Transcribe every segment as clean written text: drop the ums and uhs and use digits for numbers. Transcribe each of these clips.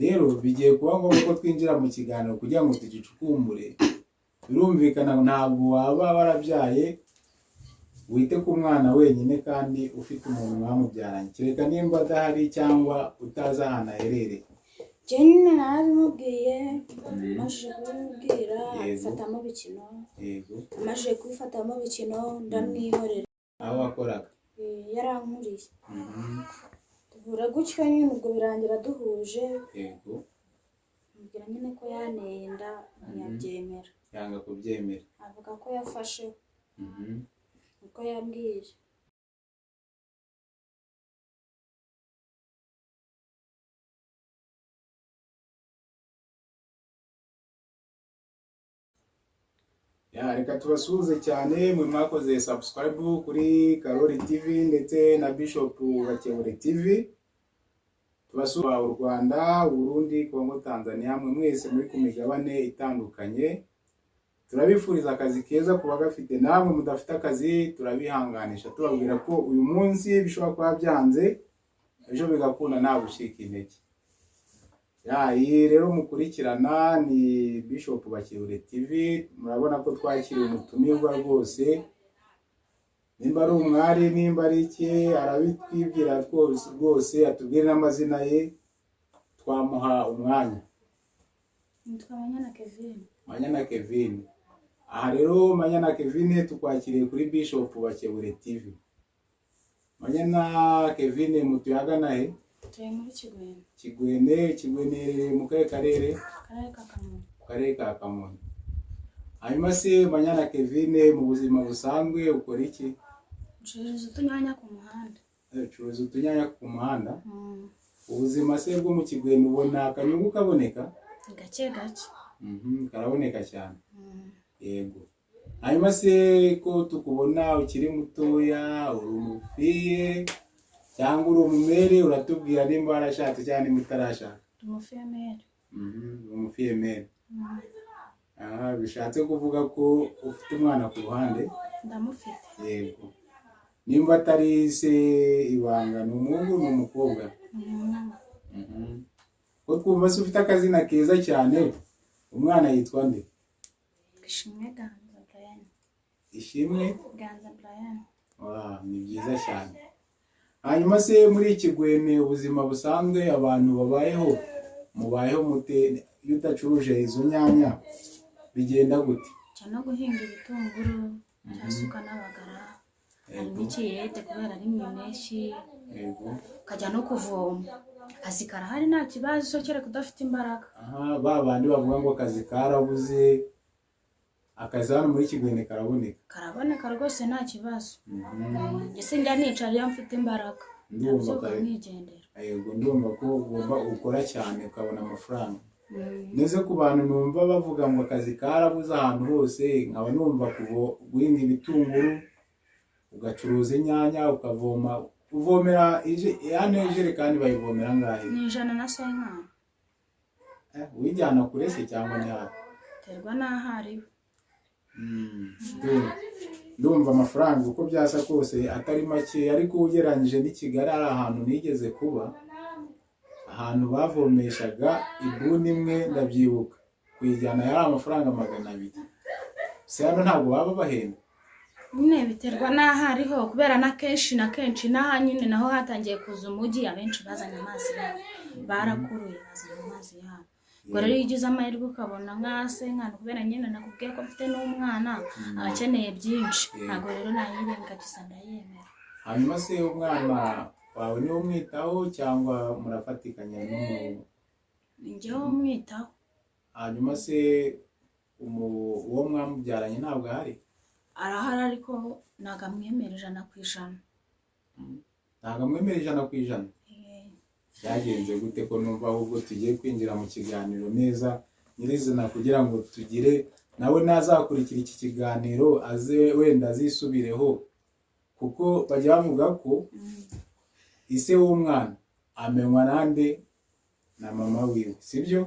Rero bigiye kuba ngombwa ko twinjira mu kiganiro kugira ngo tugicukumbure. Birumvikana ntabwo waba warabyaye wite ku mwana wenyine kandi ufite umuntu mwamubyaranye, kereka nimba adahari cyangwa utazi ahantu aherereye. Njye nyine narabimubwiye, amajije kubimubwira abifatamo bikino. Amajije kubifatamo bikino ndamwihorera. Aho wakoraga? Yarankuriye, duhura gutyo nyine, ubwo birangira duhuje. Mubwira nyine ko yanteye inda, ntiyabyemera. Yanga kubyemera. Avuga ko yafashe, niko yambwiye. Ya, reka tubasuhuze cyane mwe mwakoze subscribe kuri Karoli TV ndetse na Bishop Bakebure TV. Tubasuhuza u Rwanda, Burundi, Congo, Tanzania, mwe mwese muri ku migabane itandukanye. Turabifuriza akazi keza ku bagafite, namwe mudafite akazi turabihanganisha, tubabwira ko uyu munsi bishobora kuba byanze, ejo bigakunda, nta gucika intege. Ya, iyi rero mukurikirana ni Bishop Bakebure TV. Murabona ko twakiriye umutumirwa rwose, nimba ari umwari, nimba ari iki, arabitwibwira rwose rwose, atubwire n'amazina ye, twamuha umwanya. Nitwa Manyana Kevin. Manyana Kevin. Aha rero Manyana Kevin tukwakiriye kuri Bishop Bakebure TV. Manyana Kevin, mutuye ahagana he? Tuye muri Kigwena. Kigwene, Kigwene mu kahe karere? Akarere ka Kamonyi. Mu karere ka Kamonyi. Hanyuma se Manyana Kevin, mu buzima busanzwe ukora iki? Ncuruza utunyanya ku muhanda. Ucuruza utunyanya ku muhanda. Ubuzima se bwo mu Kigwene ubona akanyungu kaboneka? Gake gake. Karaboneka cyane. Yego. Hanyuma se ko tukubona ukiri mutoya, uri umufiye cyangwa uri umumere? Uratubwira nimba warashatse cyangwa nimba utarashaka. Ndi umufiyemeri. Uri umufiyemeri. Aha bishatse kuvuga ko ufite umwana ku ruhande? Ndamufite. Yego. Nimba atari se ibanga, ni umuhungu, ni umukobwa? Ni umuhungu. Ko twumva se ufite akazina keza cyane, umwana yitwa nde? Ishimwe Ganza Brian. Ishimwe Ganza Brian. Wa, ni byiza cyane. Hanyuma se muri Kigwene ubuzima busanzwe abantu babayeho, mubayeho mute? Iyo udacuruje izo nyanya bigenda gute? Nca no guhinga ibitunguru cyangwa ukanabagara, hari n'ikiyede kubera ari mu mpeshyi. Ukajya no kuvoma, akazi karahari nta kibazo kereka udafite imbaraga. Aha ba bandi bavuga ngo akazi karabuze, akazi hano muri Kigwene karaboneka? Karaboneka rwose nta kibazo. Ese njya nicara iyo mfite imbaraga, Ndumva ndabyuka kare. nkigendera. Yego, ndumva ko ugomba ukora cyane ukabona amafaranga. Neze ku bantu numva bavuga ngo akazi karabuze ahantu hose, nkaba numva guhinga ibitunguru, ugacuruza inyanya, ukavoma, uvomera hano ijerekani bayivomera angahe? Ni 100 na senkani. Uyijyana kure se cyangwa ni hafi? Terwa n'aho ariwe. Ndumva amafaranga uko byasa kose atari make, ariko ugereranyije n'i Kigali hari ahantu nigeze kuba, ahantu bavomeshaga ibuni imwe, ndabyibuka kuyijyana yari amafaranga 200. Se hano ntabwo baba bahenda? Nyine biterwa n'aho ariho, kubera na kenshi na kenshi n'aha nyine naho hatangiye kuza umujyi, abenshi bazanye amazi yabo, barakuruye bazanye amazi yabo. Ubwo rero iyo ugize amahirwe ukabona nka senkani, kubera nyine nakubwiye ko mfite n'umwana aba akeneye byinshi, ntabwo rero nayirengagiza, ndayemera. Hanyuma se umwana wawe niwe umwitaho cyangwa murafatikanya n'umu Ni njyewe umwitaho. Hanyuma se uwo mwamubyaranye ntabwo ahari? Arahari ariko ntabwo amwemera 100%. Ntabwo amwemera 100%? Byagenze gute ko numva ahubwo tugiye kwinjira mu kiganiro neza nyirizina, kugira ngo tugire nawe nazakurikira iki kiganiro aze wenda azisubireho, kuko bajya bavuga ko ise w'umwana amenywa nande? Na mama wiwe, sibyo?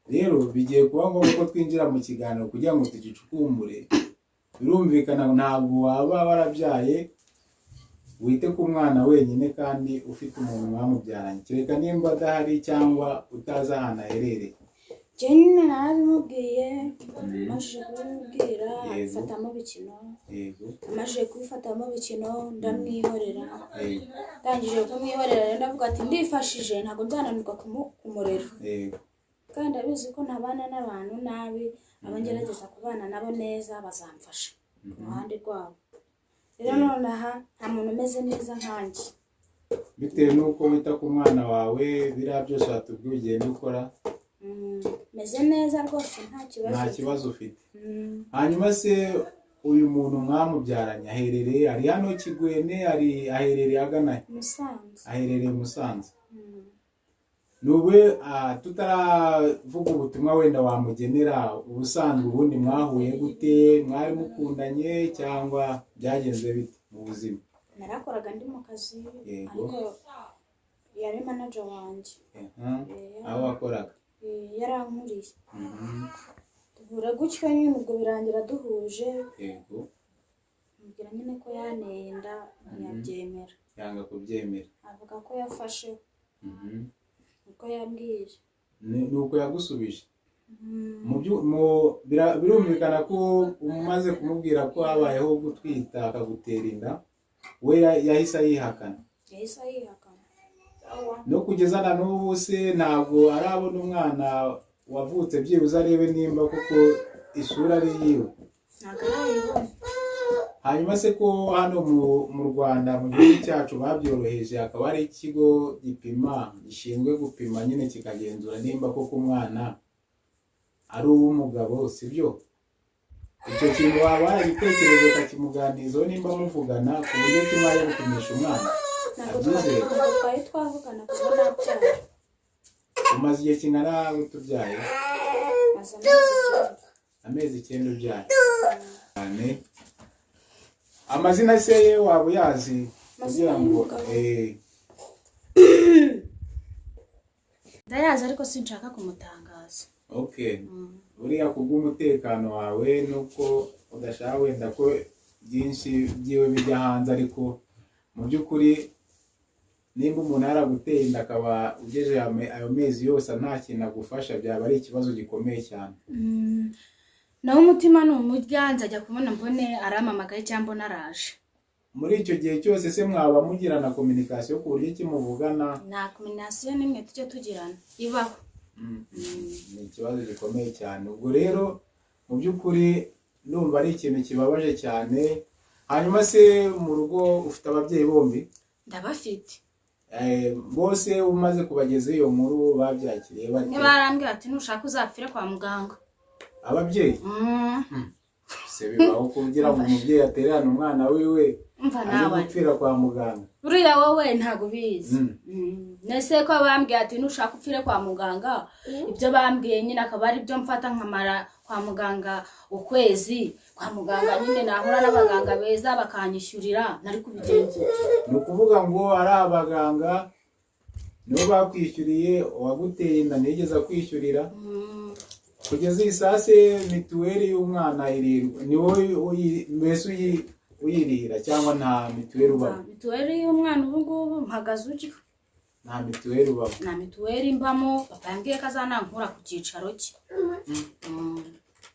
Rero bigiye kuba ngombwa ko twinjira mu kiganiro kugira ngo tugicukumbure. Birumvikana ntabwo waba warabyaye Wite ku mwana wenyine kandi ufite umuntu mwamubyaranye, kereka nimba adahari cyangwa utazi ahantu aherereye. Njye nyine narabimubwiye, amajije kubimubwira abifatamo bikino. Amajije kubifatamo bikino, ndamwihorera. Ndangije kumwihorera rero, ndavuga ati ndifashije, ntabwo nzananirwa kumurera. Kandi ndabizi ko ntabana n'abantu nabi, abo ngerageza kubana nabo neza bazamfasha ku ruhande rwabo. Rero nonaha nta muntu umeze neza nkanjye. Bitewe n'uko wita ku mwana wawe, biriya byose watubwiye ugenda ukora. Meze neza rwose, nta kibazo. Nta kibazo ufite. Hanyuma se uyu muntu mwamubyaranye aherereye, ari hano Kigwene, ari aherereye agana he? Musanze. Aherereye Musanze. Nubwe tutaravuga ubutumwa wenda wamugenera, ubusanzwe ubundi mwahuye gute? Mwari mukundanye cyangwa byagenze bite mu buzima? Narakoraga ndi mu kazi. Ariko yari manager wanjye. Aho wakoraga? Yarankuriye. Duhura gutyo nyine, ubwo birangira duhuje. Mubwira nyine ko yanteye inda, ntiyabyemera. Yanga kubyemera. Avuga ko yafashe, uko yambwiye. Ni uko yagusubije? Birumvikana ko umaze kumubwira ko habayeho gutwita akagutera inda, we yahise ayihakana. Yahise ayihakana. No kugeza na n'ubu se ntabwo arabona umwana wavutse, byibuze arebe nimba koko isura ari iyiwe? Ntabwo arayibona. Hanyuma se ko hano mu Rwanda, mu gihugu cyacu, babyoroheje, hakaba hari ikigo gipima, gishinzwe gupima nyine kikagenzura nimba koko umwana ari uw'umugabo, sibyo? Icyo kintu waba waragitekereje ukakimuganirizaho, nimba muvugana, ku buryo kimwe ajya gupimisha umwana? Ntabwo Abyizeye? Ntabwo twari twavugana kuva nabyara. Umaze igihe kingana gute ubyaye? Maze amezi 9. Amezi 9 ubyaye cyane. Amazina se ye waba uyazi Amazina kugira ngo y'umugabo? Ndayazi ariko sinshaka kumutangaza. Okay, buriya kubw'umutekano wawe, nuko udashaka wenda ko byinshi byiwe bijya hanze, ariko mu by'ukuri nimba umuntu yaraguteye inda akaba ugejeje ayo mezi yose nta kintu agufasha, byaba ari ikibazo gikomeye cyane. Naho umutima ni umurya, nzajya kubona mbone arampamagaye cyangwa mbone araje. Muri icyo gihe cyose se mwaba mugirana communication ku buryo ki muvugana? Nta communication n'imwe tujya tugirana ibaho. Ni ikibazo gikomeye cyane. Ubwo rero mu by'ukuri ndumva ari ikintu kibabaje cyane. Hanyuma se mu rugo ufite ababyeyi bombi? Ndabafite. Bose umaze kubageza iyo nkuru babyakiriye bate? Bamwe barambwira ati nushaka uzapfire kwa muganga. Ababyeyi se bibaho kugira ngo umubyeyi atererane umwana wiwe Umva ajye nawe gupfira kwa muganga? Buriya wowe ntabwo ubizi. Nese ko bambwiye ati nushaka upfire kwa muganga, ibyo bambwiye nyine akaba ari byo mfata, nkamara kwa muganga ukwezi kwa muganga nyine, nahura n'abaganga beza bakanyishyurira, nari kubigenzura. Ni ukuvuga ngo ari abaganga nibo bakwishyuriye, uwaguteye inda ntiyigeze akwishyurira? Kugeza iyi saa se mituweli y'umwana irirwa ni wowe mbese uyirihira cyangwa nta mituweli ubamo? Mituweli y'umwana ubu ngubu mpagaze utyo. Nta mituweli ubamo? Nta mituweli mbamo. Papa yambwiye ko azanankura ku cyicaro cye.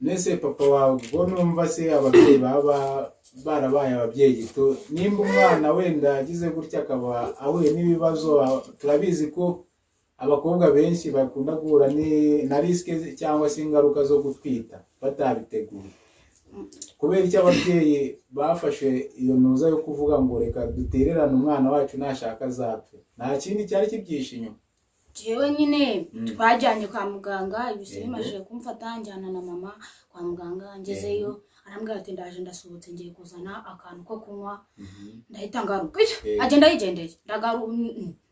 Nese papa wawe, ubwo numva se ababyeyi baba barabaye ababyeyi gito, nimba umwana wenda agize gutya akaba ahuye n'ibibazo, turabizi ko abakobwa benshi bakunda guhura na risque cyangwa se ingaruka zo gutwita batabiteguye, kubera icyo ababyeyi bafashe iyo ntuza yo kuvuga ngo reka dutererane umwana wacu, nashaka azapfe, nta kindi cyari kibyihishe inyuma? Jewe nyine twajyanye kwa muganga, ibise bimajije kumfata, njyana na mama kwa muganga. Ngezeyo arambwira ati ndaje, ndasohotse ngiye kuzana akantu ko kunywa, ndahita ngaruka. Agenda yigendeye, ndagaru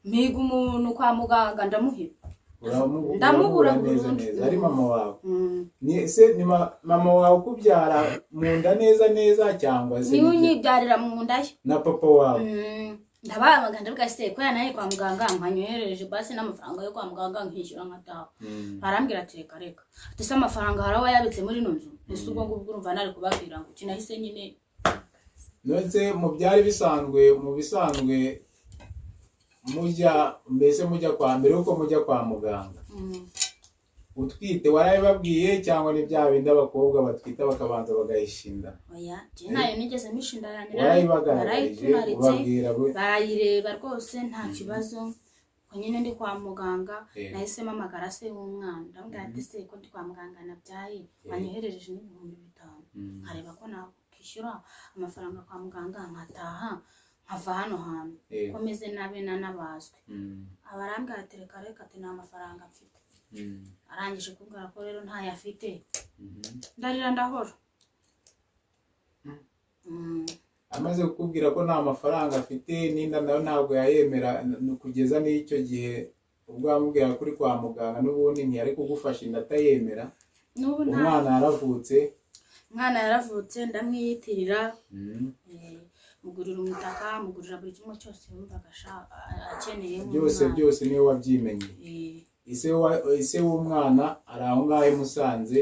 mpiga umuntu kwa muganga ndamuhiba. Ndamubura Uramubura neza burundu. neza. Ari mama wawe? Ni se ni mama wawe ukubyara mu nda neza neza cyangwa se Niwe ni byo? unyibyarira mu nda ye. Na papa wawe? Ndabahamagara, ndavuga se ko yanaye kwa muganga, nkanyoherereje basi n'amafaranga yo kwa muganga nkishyura nkataha. Arambwira ati reka reka, ati se amafaranga hari aho yabitse muri ino nzu? Ese ubwo ngubwo urumva nari kubabwira ngo kinahise nyine. Ndetse mu byari bisanzwe, mu bisanzwe mujya, mbese mujya kwa mbere uko mujya kwa muganga, utwite warabibabwiye cyangwa ni bya bindi abakobwa batwita bakabanza bagahisha inda? Oya, njye ntayo nigeze mpisha inda yanjye. Warayibagaragarije? Barayitunaritse. Ubabwira Barayireba rwose, nta kibazo. Ubwo nyine ndi kwa muganga, nahise mpamagara se w'umwana, ndamubwira ati: "Se, ko ndi kwa muganga nabyaye, wanyoherereje n'5,000, nkareba ko nakwishyura amafaranga kwa muganga, nkataha nkava hano hantu, ko meze nabi nanabazwe." Abarambwira ati: "Reka reka," ati: "Nta mafaranga mfite." Arangije kumbwira ko rero ntayo afite, ndarira ndahora. Amaze kukubwira ko nta mafaranga afite n'inda nayo ntabwo yayemera, kugeza n'icyo gihe ubwo wamubwira ko uri kwa muganga, n'ubundi ntiyari kugufasha inda atayemera. N'ubu nta. Umwana yaravutse? Umwana yaravutse, ndamwiyitirira. Mugurira umutaka, mugurira buri kimwe cyose yumvaga akeneye Byose? nk'umwana. Byose niwe wabyimenye? Ise w'umwana ari aho ngaho i Musanze,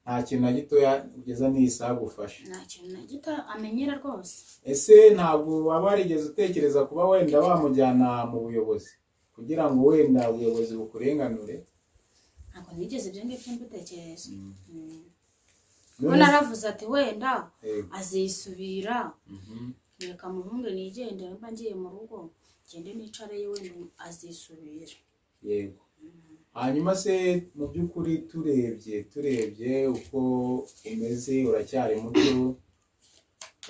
nta kintu na gitoya kugeza n'iyi saha agufasha? Nta kintu na gito amenyera rwose. Ese ntabwo waba warigeze utekereza kuba wenda wamujyana mu buyobozi kugira ngo wenda ubuyobozi bukurenganure? Ntabwo nigeze ibyo ngibyo mbitekereza. None Ko naravuze ati wenda azisubira, reka muhunge nigendere, mba ngiye mu rugo, ngende nicareyo, wenda azisubira. Yego. Hanyuma se mu by'ukuri turebye uko umeze, uracyari muto,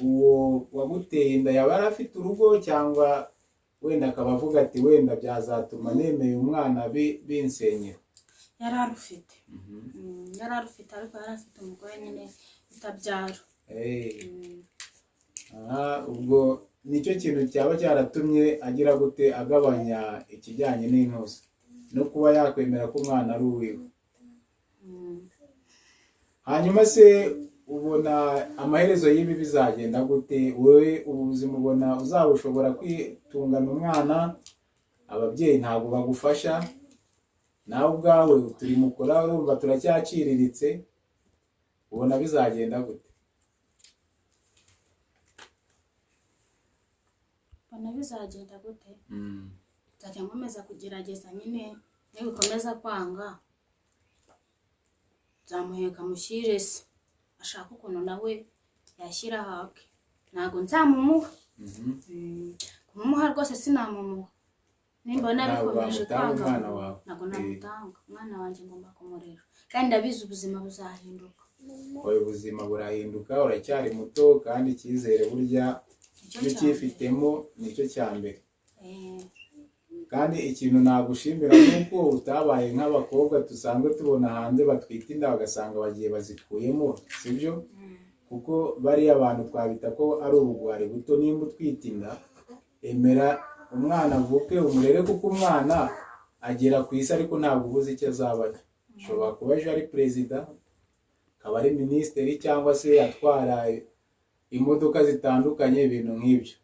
uwo waguteye inda yaba yari afite urugo, cyangwa wenda akaba avuga ati wenda byazatuma nemeye umwana binsenyera? Yari arufite. Yari arufite, ariko yari afite umugore nyine utabyara. Aha, ubwo nicyo kintu cyaba cyaratumye agira gute, agabanya ikijyanye n'intuza no kuba yakwemera ko umwana ari uwiwe. Hanyuma se ubona amaherezo y'ibi bizagenda gute? Wowe ubu buzima ubona uzaba ushobora kwitungana umwana? Ababyeyi ntabwo bagufasha, nawe ubwawe turi mukora, urumva turacyaciriritse. Ubona bizagenda gute? Mbona bizagenda gute? Nzajya nkomeza kugerageza nyine, nibikomeza kwanga nzamuheka mushyire se, ashaka ukuntu nawe yashyira hake. Ntabwo nzamumuha. Kumumuha rwose sinamumuha nimbona Ntabwo bikomeje wamutanga kwanga. umwana wawe. Ntabwo namutanga umwana wanjye, ngomba kumurera, kandi ndabizi ubuzima buzahinduka. Oya, ubuzima burahinduka, uracyari muto, kandi icyizere burya Nicyo iyo cya mbere. ucyifitemo nicyo cya mbere. Kandi ikintu nagushimira ni uko utabaye nk'abakobwa dusanzwe tubona hanze batwita inda bagasanga bagiye bazikuyemo, sibyo? Kuko bariya bantu twabita ko ari ubugwari buto. Nimba utwite inda, emera umwana avuke umurere, kuko umwana agera ku isi ariko ntabwo ubuze icyo azaba cyo. Ashobora kuba ejo ari perezida, akaba ari minisitiri, cyangwa se atwara imodoka zitandukanye, ibintu nk'ibyo.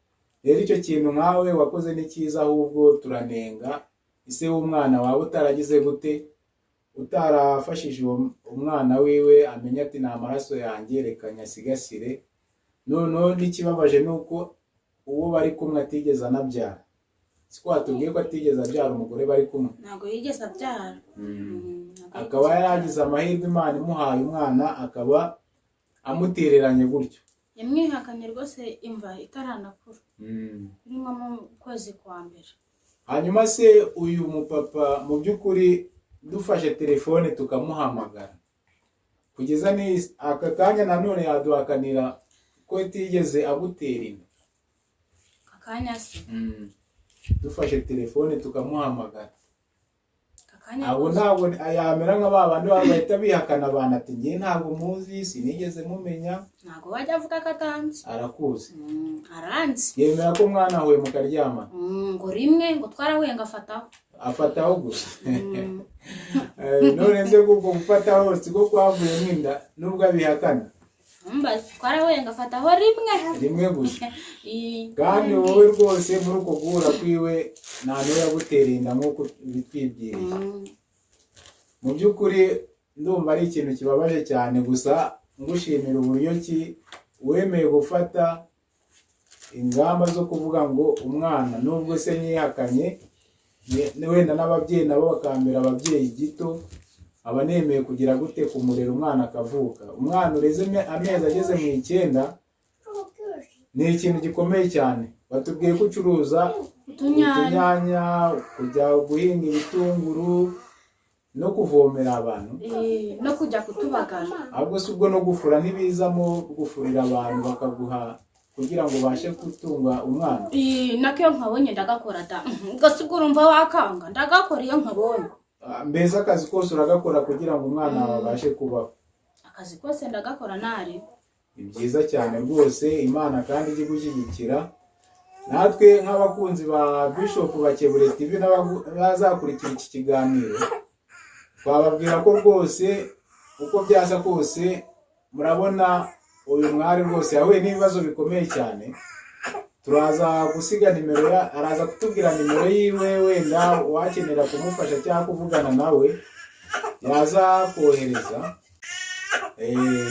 Rero icyo kintu nkawe wakoze ni cyiza, ahubwo turanenga ise w'umwana wawe utaragize gute, utarafashije uwo umwana wiwe amenya ati ni amaraso yanjye, reka nyasigasire. Noneho n'ikibabaje ni uko uwo bari kumwe atigeze anabyara. Siko watubwiye ko atigeze abyara, umugore bari kumwe? Ntabwo yigeze abyara. Ntabwo Akaba yigeze yaragize amahirwe, Imana imuhaye umwana, akaba amutereranye gutyo. Yamwihakanye rwose imva itaranakura, iri nko mu kwezi kwa mbere. Hanyuma se uyu mupapa, mu by'ukuri dufashe telefone tukamuhamagara kugeza ni aka kanya, nanone yaduhakanira ko itigeze agutera inda? Aka kanya se? Dufashe telefone tukamuhamagara. Aka kanya Abo rwose. ntabwo yamera nka ba bandi baba bahita bihakana abantu ati ngewe ntabwo muzi, sinigeze mumenya. Ntabwo wajya avuga ko atanzi. Arakuzi? Aranzi. Yemera ko mwanahuye mukaryamana? Ngo rimwe, ngo twarahuye ngo afataho. Afataho gusa? None se ubwo gufataho siko kwavuyemo inda, nubwo abihakana? Umva, twarahuye ngo afataho rimwe. Rimwe gusa? Kandi wowe rwose muri uko guhura kwiwe nta n'uwo yagutera inda nk'uko bitwibwiriye. Mu by'ukuri ndumva ari ikintu kibabaje cyane, gusa ngushimira uburyo ki wemeye gufata ingamba zo kuvuga ngo umwana nubwo se nyihakanye, wenda n'ababyeyi nabo bakambera ababyeyi gito, aba nemeye kugira gute kumurera umwana akavuka. Umwana ureze amezi ageze mu 9 ni ikintu gikomeye cyane. Batubwiye ko ucuruza utunyanya, utunyanya, kujya guhinga ibitunguru no kuvomera abantu, no kujya kutubagara. Ahubwo si ubwo no gufura ntibizamo, gufurira abantu bakaguha kugira ngo ubashe gutunga umwana? Nako iyo nkabonye ndagakora da. Ubwo si ubwo urumva wakanga, ndagakora iyo nkabonye. Ah, mbese akazi kose uragakora kugira ngo umwana wawe abashe kubaho? Akazi kose ndagakora ntari. Ni byiza cyane rwose. Imana kandi ijye igushyigikira. Natwe nk'abakunzi ba Bishop Bakebure TV n'abazakurikira iki kiganiro, twababwira ko rwose uko byasa kose, murabona uyu mwari rwose yahuye n'ibibazo bikomeye cyane. Turaza gusiga nimero ya, araza kutubwira nimero yiwe, wenda uwakenera kumufasha cyangwa kuvugana nawe yaza kohereza.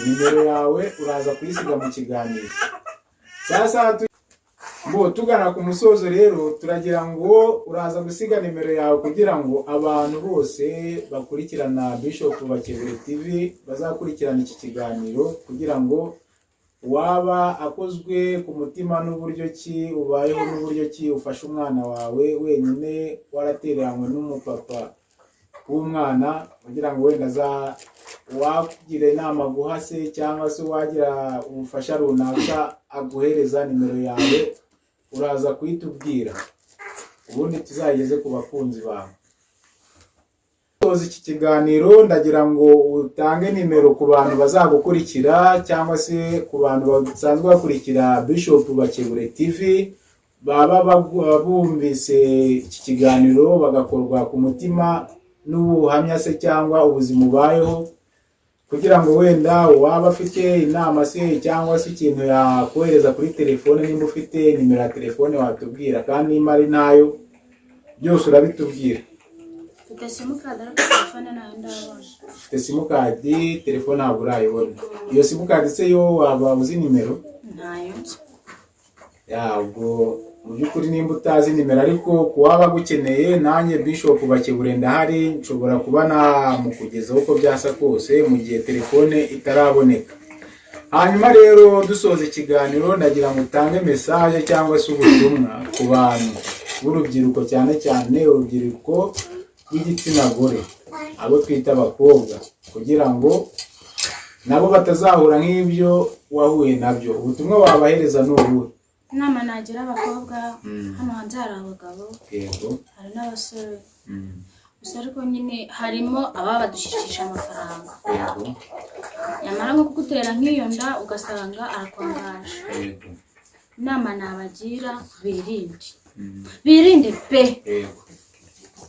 Nimero yawe uraza kuyisiga mu kiganiro. Sasa ngo tugana ku musozo rero, turagira ngo uraza gusiga nimero yawe kugira ngo abantu bose bakurikirana Bishop Bakebure TV bazakurikirana iki kiganiro, kugira ngo waba akozwe ku mutima n'uburyo ki ubayeho n'uburyo ki ufashe umwana wawe wenyine waratereranywe n'umupapa w'umwana, kugira ngo wenda aza uwagira inama aguha se cyangwa se uwagira ubufasha runaka aguhereza, nimero yawe uraza kuyitubwira, ubundi tuzayigeze ku bakunzi bawe. Soza iki kiganiro, ndagira ngo utange nimero ku bantu bazagukurikira cyangwa se ku bantu basanzwe bakurikira Bishop Bakebure TV, baba bumvise iki kiganiro bagakorwa ku mutima n'ubuhamya se cyangwa ubuzima ubayeho, kugira ngo wenda uwaba afite inama se cyangwa se ikintu yakohereza kuri telefone, nimba ufite nimero ya telefone watubwira, kandi nimba ari ntayo byose urabitubwira. Mfite simukadi ariko telefone ntayo ndabona. Ufite simukadi, telefone ntabwo urayibona. Iyo simukadi se yo waba uzi nimero? Ntayo nzi. Ya, ubwo mu by'ukuri nimba utazi nimero, ariko ku waba agukeneye, nanjye Bishop Bakebure ndahari, nshobora kuba namukugezaho uko byasa kose mu gihe telefone itaraboneka. Hanyuma rero dusoza ikiganiro, ndagira ngo utange message cyangwa se ubutumwa ku bantu b'urubyiruko, cyane cyane urubyiruko rw'igitsina gore, abo twita abakobwa, kugira ngo nabo batazahura nk'ibyo wahuye nabyo. Ubutumwa wabahereza ni ubuhe? Inama nagira abakobwa, hano hanze hari abagabo, hari n'abasore, gusa ariko nyine harimo ababa badushikisha amafaranga, yamara nko kugutera nk'iyo nda ugasanga arakwangaje. Inama nabagira, birinde, birinde pe,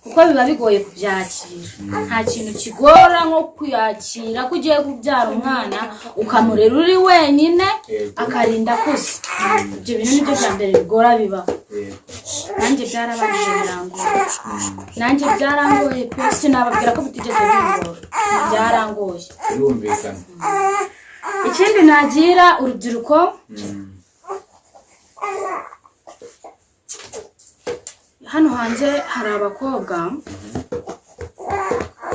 kuko biba bigoye kubyakira. Nta kintu kigora nko kuyakira ko ugiye kubyara umwana ukamurera uri wenyine, akarinda akuze. Ibyo bintu nibyo bya mbere bigora bibaho. Nanjye byarabanje birangora, nanjye byarangoye pe. Sinababwira ko bitigeze bingora, byarangoye. Birumvikana. Ikindi nagira urubyiruko, hano hanze hari abakobwa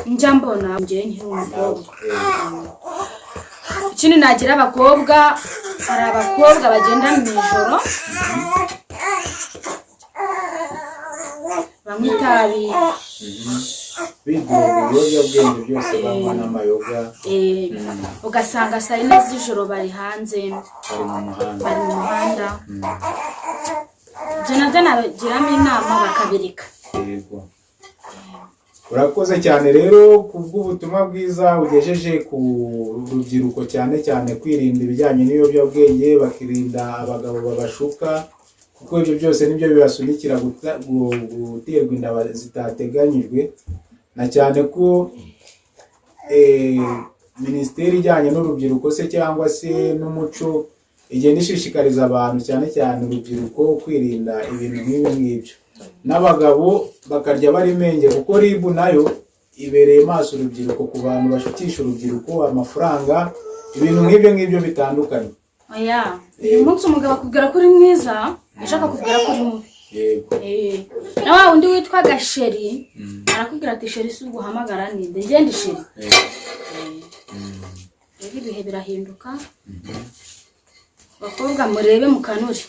njya mbona, njye nkiri umukobwa. Ikindi nagira abakobwa, hari abakobwa bagenda mu ijoro banywa itabi, Bidoga ibiyobyabwenge byose, banywa n'amayoga. Ugasanga saa 4 z'ijoro bari hanze, Bari mu muhanda. Bari mu muhanda. Ibyo nabyo nabagiramo inama bakabireka. Yego, urakoze cyane rero kubw'ubutumwa bwiza ugejeje ku rubyiruko, cyane cyane kwirinda ibijyanye n'ibiyobyabwenge, bakirinda abagabo babashuka, kuko ibyo byose nibyo bibasunikira guterwa inda zitateganyijwe, na cyane ko minisiteri ijyanye n'urubyiruko se cyangwa se n'umuco igenda ishishikariza abantu, cyane cyane urubyiruko, kwirinda ibintu nk'ibi ngibyo, n'abagabo bakarya bari menge, kuko RIB nayo ibereye maso urubyiruko ku bantu bashukisha urubyiruko amafaranga, ibintu nk'ibyo ngibyo bitandukanye. Oya, uyu munsi umugabo akubwira ko uri mwiza, ejo akakubwira ko uri mubi. Yego. Na wa wundi witwaga chéri arakubwira ati: "Chéri, si uguhamagara ninde? Ngende chéri." Rero ibihe birahinduka. Bakobwa, murebe mukanure.